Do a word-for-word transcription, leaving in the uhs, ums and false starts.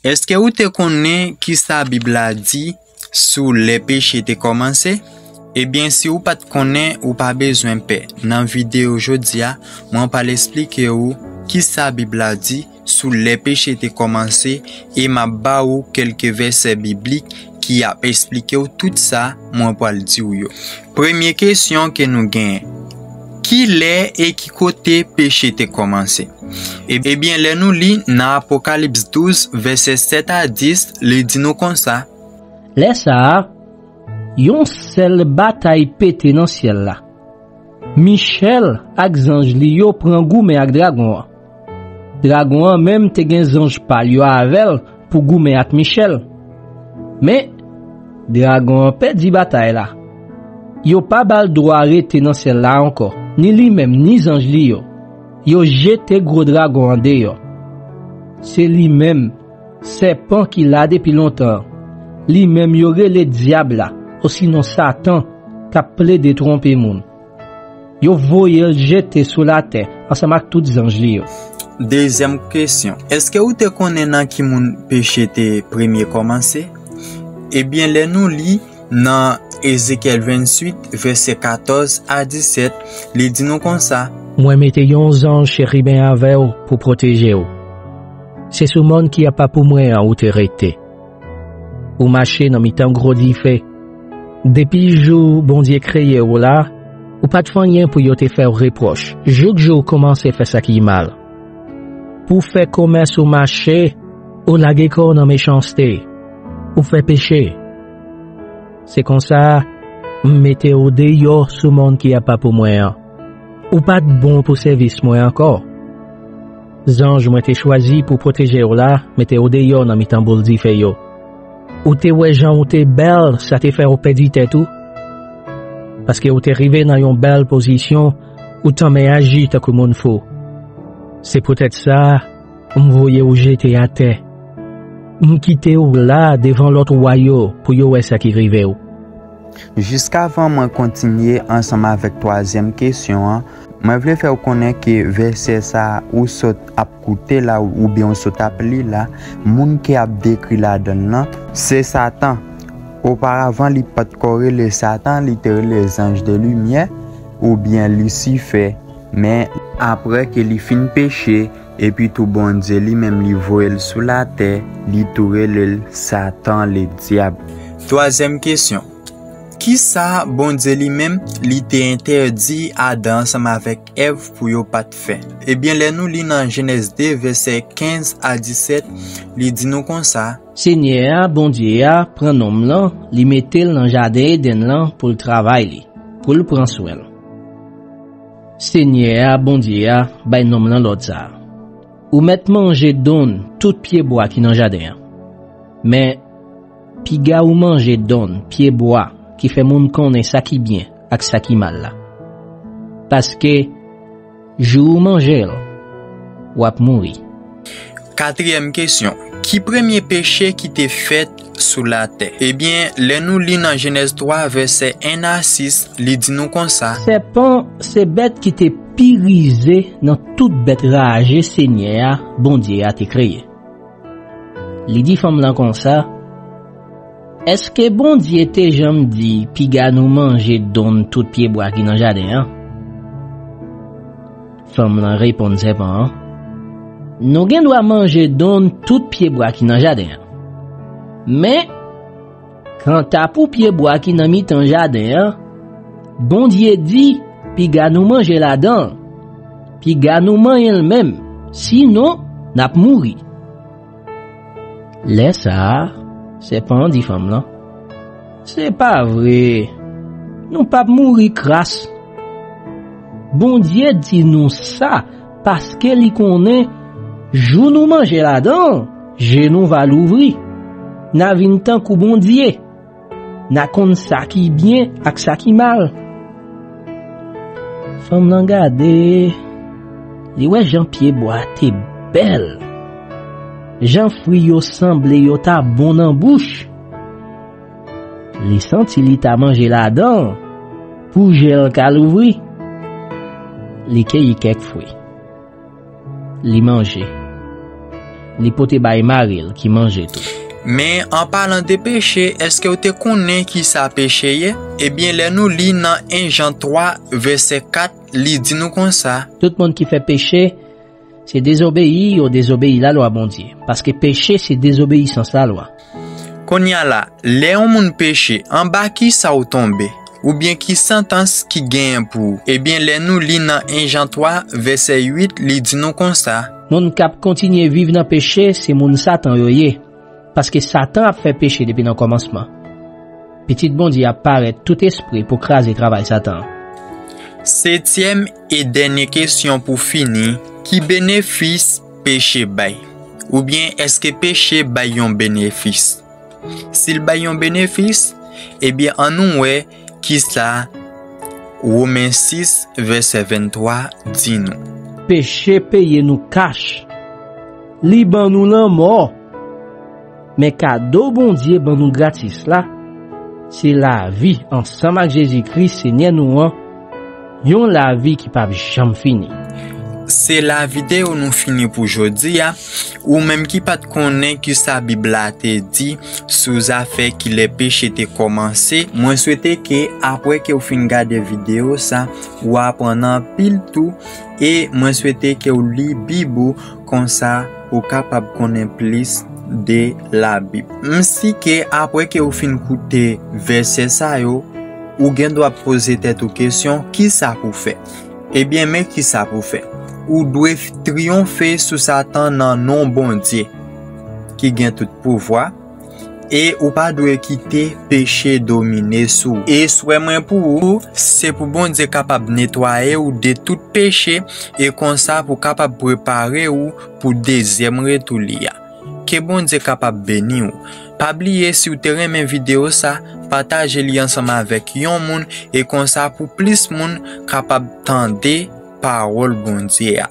Èske ou te konnen ki sa Bib la di sou lè peche te kòmanse? Ebyen, si ou pa t konnen, ou pa bezwen pè. Nan videyo jodi a, mwen pral esplike ou ki sa Bib la di sou lè peche te kòmanse, e m ap ba ou kèlke vèsè biblik ki ap esplike w tout sa mwen pral di w yo. Premye kesyon ke nou genyen, ki lè e ki kote peche te kòmanse? E- Ebyen, lè nou li nan Apokalips douz, vèsè sèt a dis, li di nou konsa: Lè sa a, yon sèl batay pete nan syèl la. Michèl ak zanj li yo pran goumen ak dragon an. Dragon an menm te gen zanj pa l yo avè l pou goumen ak Michèl. Men, dragon an pèdi batay la. Yo pa ba l dwa rete nan syèl la ankò, ni li menm, ni zanj li yo. Yo jete gwo dragon an deyò. Se li menm, sèpan ki la depi lontan an. Li menm yo rele dyab la, osinon Satan, k ap plede twonpe moun. Yo voye l jete sou latè ansanm ak tout zanj li yo. Dezyèm kesyon, èske ou te konnen nan ki moun peche te premye kòmanse? Ebyen, lè nou li nan Ezekyèl venntuit, vèsè katòz a disèt, li di nou konsa: Mwen mete yon zanj cheriben avè w pou pwoteje w. Se sou mòn ki apa pou mwen an ou te rete. Ou mache nan mitan gwo dife. Depi jou Bondye kreye w la, ou pa t fè anyen pou yo te fè w repwòch, jouk jou w kòmanse fè sa ki mal. Pou fè komès ou mache, ou lage kò w nan mechanste, ou fè peche. Se konsa, m mete w deyò sou mòn ki apa pou mwen an. Ou pa t bon pou sèvis mwen ankò. Zanj mwen te chwazi pou pwoteje w la mete w deyò nan mitan boul dife yo. Ou te wè jan w te bèl, sa te fè w pèdi tèt ou? Paske w te rive nan yon bèl pozisyon, ou tanmen aji tankou moun fou. Se poutèt sa, m voye w jete atè. M kite w la devan lòt wa yo pou yo wè sa ki rive w. Jiskavan mwen kontinye ansanm avèk twazyèm kesyon an, mwen vle fè w konnen ke vèsè sa a ou sot ap koute la oubyen ou sot ap li la, moun ke ap dekri ladan l lan, se Satan. Oparavan, li pa t ko rele Satan, li te rele zanj de limyè oubyen Lisifè. Men, apre ke li fin peche, epi tou Bondye li menm li voye l sou latè, li tou rele l Satan, Ledyab. Twazyèm kesyon. Kisa Bondye li menm li te entèdi Adan ansanm avèk Èv pou yo pa t fè? Ebyen, lè nou li nan Jenèz de, vèsè kenz a disèt, li di nou konsa: Senyè a, Bondye a, pran nonm lan, li mete l nan jaden Edenn lan pou l travay li, pou l pran swen l. Senyè a, Bondye a, bay nonm lan lòd sa a: Ou mèt manje donn tout pyebwa ki nan jaden an. Men, piga ou manje donn pyebwa ki fè moun konnen sa ki byen ak sa ki mal la. Paske, jou ou manje l, w ap mouri. Katriyèm kesyon. Ki premye peche ki te fèt sou latè? Ebyen, lè nou li nan Jenèz twa, vèsè en a sis, li di nou konsa: Sèpan se bèt ki te pi rize nan tout bèt raje Senyè a, Bondye a, te kreye. Li di fanm lan konsa: Èske Bondye te janm di, piga nou manje donn tout pyebwa ki nan jaden an? Fanm lan reponn sèpan an: Nou gen dwa manje donn tout pyebwa ki nan jaden an. Men, kanta pou pyebwa ki nan mitan jaden an, Bondye di, piga nou manje ladan l, piga nou manyen l menm, sinon, n ap mouri. Lè sa a, sèpan an di fanm lan: Se pa vre, nou p ap mouri kras. Bondye di nou sa paske li konnen jou nou manje ladan l, je nou va louvri. N a vin tankou Bondye. N a konn sa ki byen ak sa ki mal. Fanm lan gade, li wè jan pyebwa te bèl, jan fwi yo sanble yo ta bon nan bouch. Li santi li ta manje ladan l pou je l ka louvri. Li keyi kèk fwi. Li manje. li pote bay mari l ki manje tou. Men, an palan de peche, èske w te konnen ki sa peche ye? Ebyen, lè nou li nan en Jan twa, vèsè kat, li di nou konsa. Tout moun ki fè peche, se dezobeyi yo dezobeyi lalwa Bondye, paske peche se dezobeyisans lalwa. Kounye a la, lè yon moun peche, anba ki sa w tonbe? Oubyen ki santans ki genyen pou ou? Ebyen, lè nou li nan en Jan twa, vèsè uit, li di nou konsa. Moun k ap kontinye viv nan peche, se moun Satan yo ye, paske Satan ap fè peche depi nan kòmansman. Pitit Bondye ap parèt tout espre pou kraze travay Satan an. Setyèm e dènye kesyon pou fini, ki benefis peche bay? Oubyen èske peche bay yon benefis? Si l bay yon benefis, ebyen, ann nou wè kisa Women sis, vèsè venntwa di nou. Peche peye nou kach. Li ban nou lanmò. Men kado Bondye ban nou gratis la, se lavi ansanm ak Jezikri, Senyè nou an, yon lavi ki p ap janm fini. Se la videyo nou fini pou jodi a. Ou menm ki pa t konnen kisa Bib la te di sou zafè kilè peche te kòmanse, mwen swete ke apre ke w fin gade videyo sa, ou aprann anpil tou, e mwen swete ke w li Bib ou, konsa ou kapab konnen plis de Labib. M si ke apre ke w fin koute vèsè sa yo, ou gen dwa poze tèt ou kesyon, kisa pou fè? Ebyen, men kisa pou fè. Ou dwe f-, triyonfe sou Satan nan non Bondye, ki gen tout pouvwa, e ou pa dwe kite peche domine sou ou. E swè mwen pou ou, se pou Bondye kapab netwaye ou de tout peche, e konsa pou kapab prepare ou pou dezyèm retou li a. Ke Bondye kapab beni w. Pa bliye, si w te renmen videyo sa, pataje li ansanm avèk yon moun, e konsa pou plis moun kapab tande pawòl Bondye a.